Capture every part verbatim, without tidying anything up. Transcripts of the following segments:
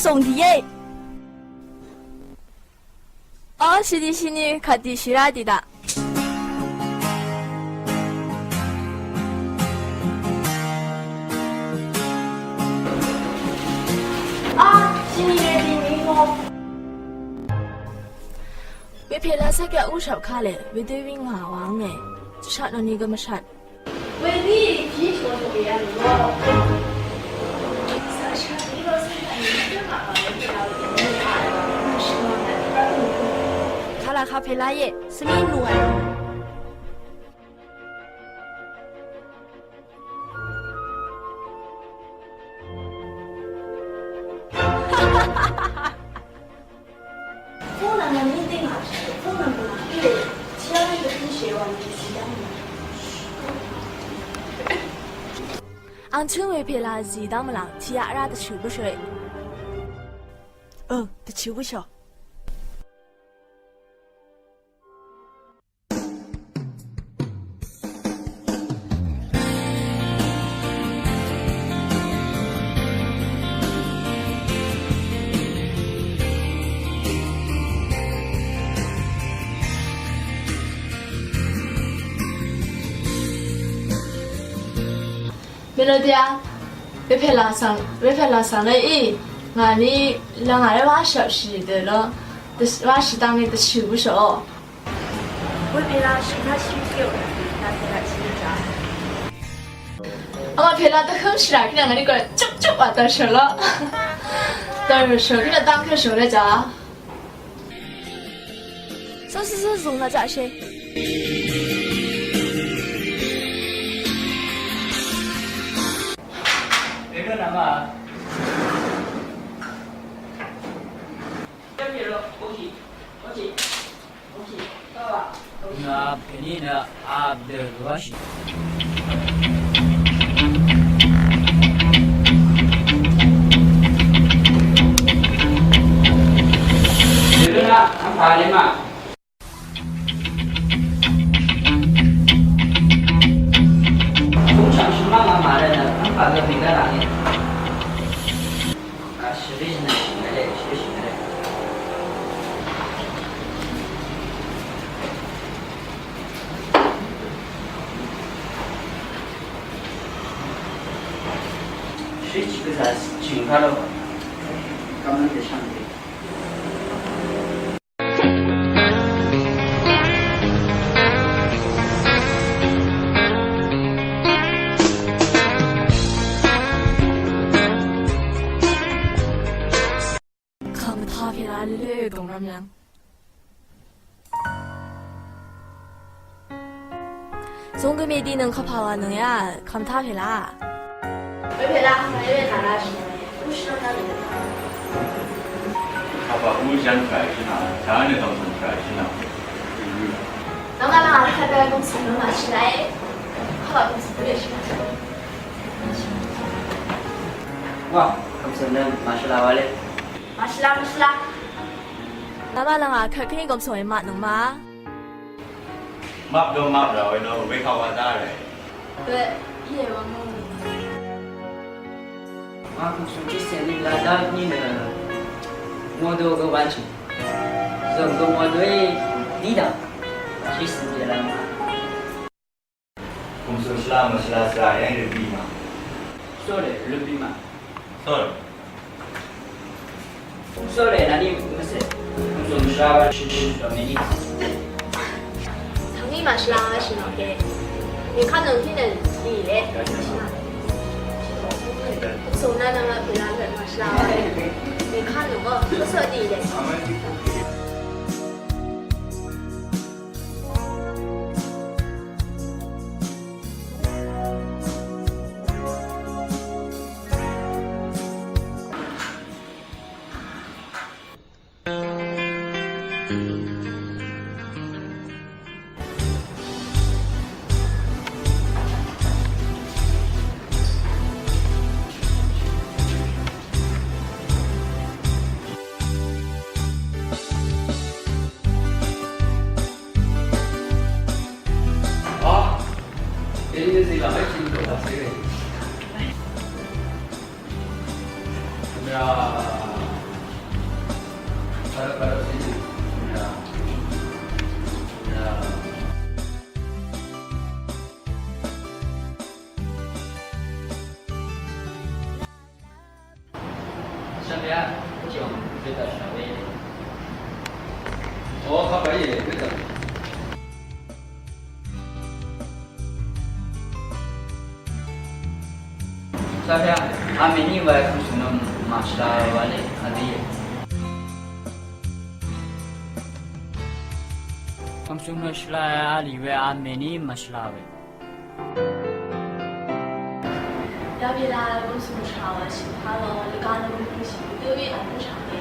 Sòng dì íe. Ó, shvni shvni, kàdì shvrá dì daq. Á, shvni we dì mì ngò. Wepè la sá gø úshap kalè, wedø wí ngà wàngè. Dvshat nò ni gø mvshat. Kala kapela ye, svmi nuwa. Fónvng nø mí dv́ng a shì, fónvng gø nà íe, tiá í dvpí shèwà nì zìdv́ng mvlàng. Ang chǿng we pèla zìdv́ng mvlàng, tiá rá dvchø̀ bǿshø̀e. Ø, dvchø̀ bǿshø̀e. Melodia, wepè la svng, wepè la svng nø í, ngàní lvngà ré wáshvpshì dø lo, dø, wáshì dv́ngí dvchø̀ bǿshò. Wepè la shø̀n taq shì kèò, nà pè la shì jà. Vngà pè la dvhǿmshì rà kí nà ngàní gø chupchup wa dvshø̀ lo. Dvshø̀ kí nà dv́ngkèshø̀ ré jà. Só só só zùng nà jaqshì. Nà pèní nø Abdul Rashid. Dø nø vmpà lè ma. Búngshv̀ng shvmv́ng v̄m màrvt nø v́mpà gø pè gv́ laq íe. A, shvbí shvnø shvngø lé, shvbí shvngø lé. Shvbí shvngø lé. Kàmvn dvshv̀ng dvri. Kàmvtá pèla lelé dòngrvm yv̀ng. Zunggø mèdinøng kapà wa nøng ya, kàmvtá pèla. Wepè la, wepè la, wepè la, wepè la. Kapà wú zhv́n pv̀rà shí nà, tàá nø dv̀ngzø̀ng pv̀rà shí nà. Nvng a nvng a kapà gø̀msø̀ng nø màshì la e. Kapà gø̀msø̀ng nø màshì la e. Wa, gø̀msø̀ng nø màshì la wa le. Màshìlá, màshìlá. Nvmá lvngà kvt kèní gv̀msòe màtnøng ma. Map dø map rà we nø we kà wa dá rè. Bø, íe wa mò. Wa gv̀msò jí sè ní la dá ní nø mòdò gø wà chì. Zø̀m gø mòdò é dí dà. Jí sè ní la ma. Gv̀msùng shvla mvshvla svra yv́ng rvbì mà. Sóre, rvbì mà. Sóre. Sóre, nàní mvsè. Gv̀msùng shvla wa shì shì dòmìnì. Tàngí màshvla wa shì nòke. Mìkv́m nøng tí nø lì lé. Gv̀msùng nà nvng vpè la mvshvla wa. Mìkv́m nøng ó, vsø lì lé. Ā, tení nø zìlv̀ng é tìng dø taq cé we. Nø Sha pè, a mèní wa kvmsùng nø màshvla wa lè kadø íe. Kvmsùng nø shvla a lì we a mèní màshvla we. Yabila gømsùng shàwà shì pàlò lvgà nø gømsùng shì dø we a dø shàwà.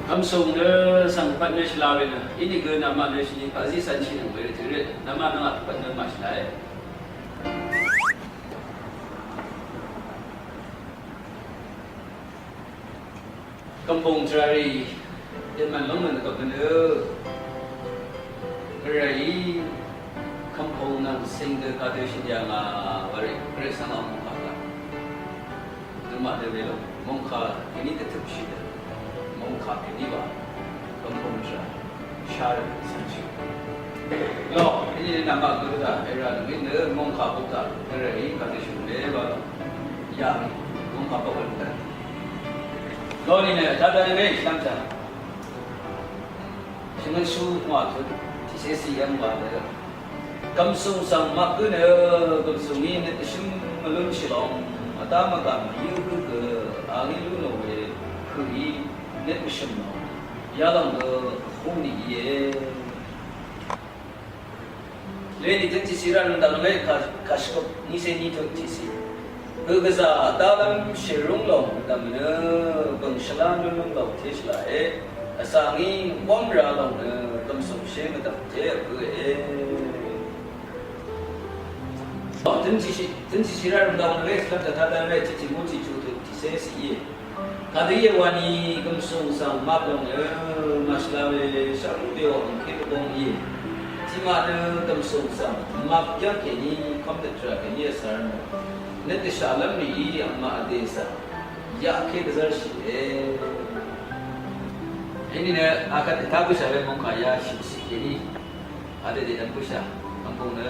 Gømsùng nø svng pvt nø shvla we nø, inìgø namaq nø shvni pàzí cv̄n shì nø we tø røt, namaq nø pvt nø màshvlae. Kvmpung tvrari dvmvn lóngmvn kvpvn ø. Gvrayí kvmpung nvng sing dø kadø shøn yà ngà wari Gvray svng a mungkà kà. Døma dø we lo mungkà kèní dvtøpshì dø. Mungkà kèní wa kvmpung tvrari. Shar sanchi. Lo, ini nama guru da, era ngi ne mongkha bukta, era i ka de shun de ba. Ya, mongkha bukta. Lo ni ne, da da ne, shang cha. Shimon su mwa tu, ti se si yang ba de. Kamsung sang ma ku ne, kamsung ni ne shim malun shilong. Ata ma ka ma yu ku ke, angi lu no we, ku i, ne ku shim no. Yalòng gø hung nì íe. Leni tøn tisi rvng dvng lè kashkop nise ni tøn tisi. Gø gvza dalvm shirung lòng dvm nø bøng shvla nunung lòng tishla e. Vsvng í wvm ra lòng nø gømsung she mvdvm te gø e. Tøn tisi, tøn tisi rvng dvng lè kashkop ta ta dvng lè titi mu titu tøn tise si íe. Kadø íe wani gømsung svng map lòng nø mashvla we shvngbe ong kit bong íe. Tiqmaq nø gømsung svng map yv́ng kèní kv́m dvtra kèní vsvr nø nøt dvshaq lv́m rì í angmaq vdè svng yaq kit dvzv́r shì e. Eni nø akvt dvtaq bøshaq we mongkà ya shø̀msì kèní. Adø dø dvm bøshà, angkung nø,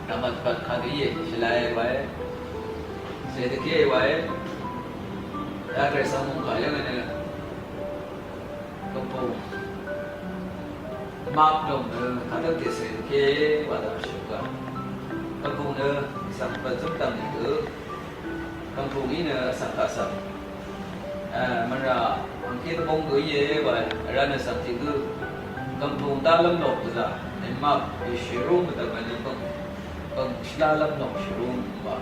dvmvt dvt kadø íe, shvlae wae, sedø ke wae, ya Gvray svng mungkà yv́ng nø, gvmpung, map dòng nø, kadø ke sedø ke, wa dvm shø̀m gvm. Gvmpung nø, svng bvzøm dvm nø, Kvmpung í nø vsvng kaq svng. Mvnra, angkit bong gø íe wa, vrá nø svng tiq gø. Kvmpung dá lv́m lok gvzà, nemap, shvrung gvdvm nø bøng, bøng shvlá lv́m lok shvrung wa.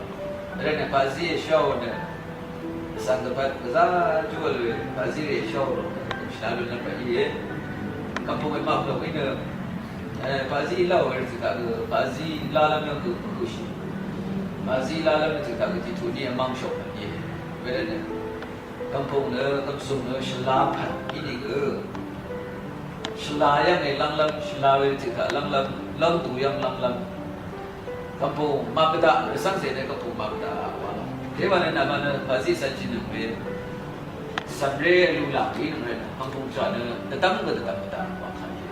Vrá nø pazí shvra nø, vsvng dvpvt gvzà júvl we, pazí rè shvra nø, bøng shvlá lv́m lok íe. Kvmpung nemap lok í nø, Eh, pazí lá wē rvtø̀ taq gø, pazí lá lv́m yv́ng gø pvhøshì. Pazí lá lv́m rvtø̀ taq gø tiqtu ní vmv́ng shok nø íe. Wē rvt nø, kvmpung nø, kvmsung nø, shvla pvt í nìgø. Shvla yv́ng è lv́nglv́m, shvla wē rvtø̀ taq lv́nglv́m, lv́ng du yv́ng lv́nglv́m. Kvmpung, màpvdà, rvcv́ngcè nø kvmpung màpvdà wa. Dèwà nø nàmà nø, pazí cv̄n jì nø wē. Cv̀mré vlu laq í nø wē nø, kvmpung tvrà nø, dvdv́m gø dvdv́m pvdà wa kà íe.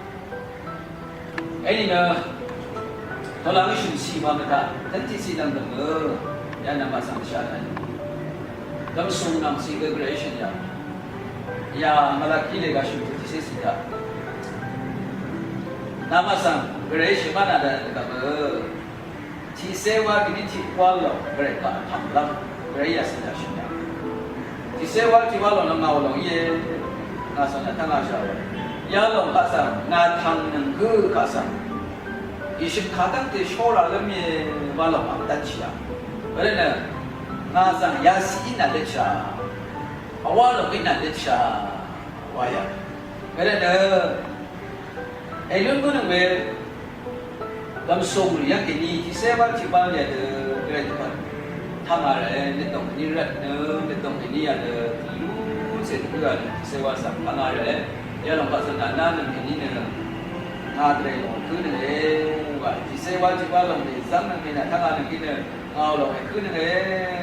Eni nø, tolangí shø̀n sì wa mvtaq, tv́n tiqciq nvng dv̀m ø, ya nvng màsvng shà nvng. Dv̀msùng nvng sì gø gvray shø̀n yà. Ya Malaki lè gà shø̀n tiqciq sì taq. Nvng màsvng gvray shø̀n mvnà dv̀m ø. Tiqcé wá kèní tiq wá lòng gvray kaq pv̀mlv́m gvray yà cìng yà shø̀n yà. Tiqcé wá tiq wá lòng nø ngàò lòng íe. Ngà svng nø tv́ngà shà wá. Yalòng kaq svng ngà tv̀ng nøng gǿ kaq svng. Ìshøt kadv́ngte shóra lv́m íe wá lòng ang dv́nshì yà. Wērvt nø ngà svng yà cì í nà dv́nshà. Vwá lòng í nà dv́nshà. Wá yà. Wērvt nø èlún gǿ nøng we. Gv̀msùng rì yv́ng kèní tiqcé wál tiq wál yadø gvray dvpvt tv́ngà ràe, nøtdòng kèní rvtnø, nøtdòng kèní yadø lúnce dvgǿ yadø tiqcé wál svng tv́ngà ràe. Yalòng kaq svng nà nà nøng kèní nø ngà gvray lòng vkǿ nønge wa, tiqcé wál tiq wál lòng dè zv́ng nøng mènà tv́ngà nøng kèní nø ngà lòng vkǿ nønge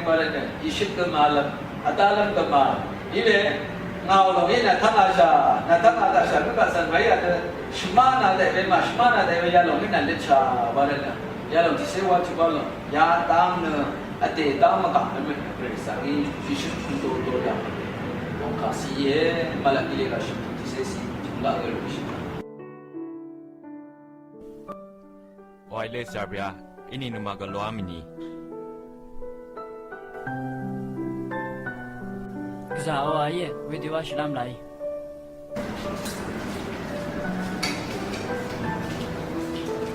wa rvtnø ìshøt gø màlv́m, vdálv́m gø màlv́m. Iwe ngàò lòng í nà tv́ngà shà, nà tv́ngà daqshà mø kaq svng màí a dø, shvmá nà dèq we mà, shvmá nà dèq we yalòng í nà lvchà wa rvt nø, yalòng tiqcé wa tiq wa lòng, yadv́ng nø, vdè dv́ng mvgaq nø mø, Gvray svng í, Yesu tø do do yà. Lòng kaq sí íe, mvlvt í lé gaq shvmá tiqcé sí, tø ngaq gø lùshì. Oi, lé Zabia, íni nøngmaq gø lwá mìni. Gvzà wa íe, wedø wá shvlám làí.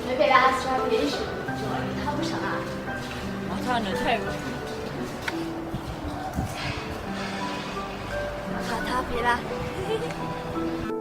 没陪大家吃饭，别一直，主要是他不想啊。我看着太有，把他陪了。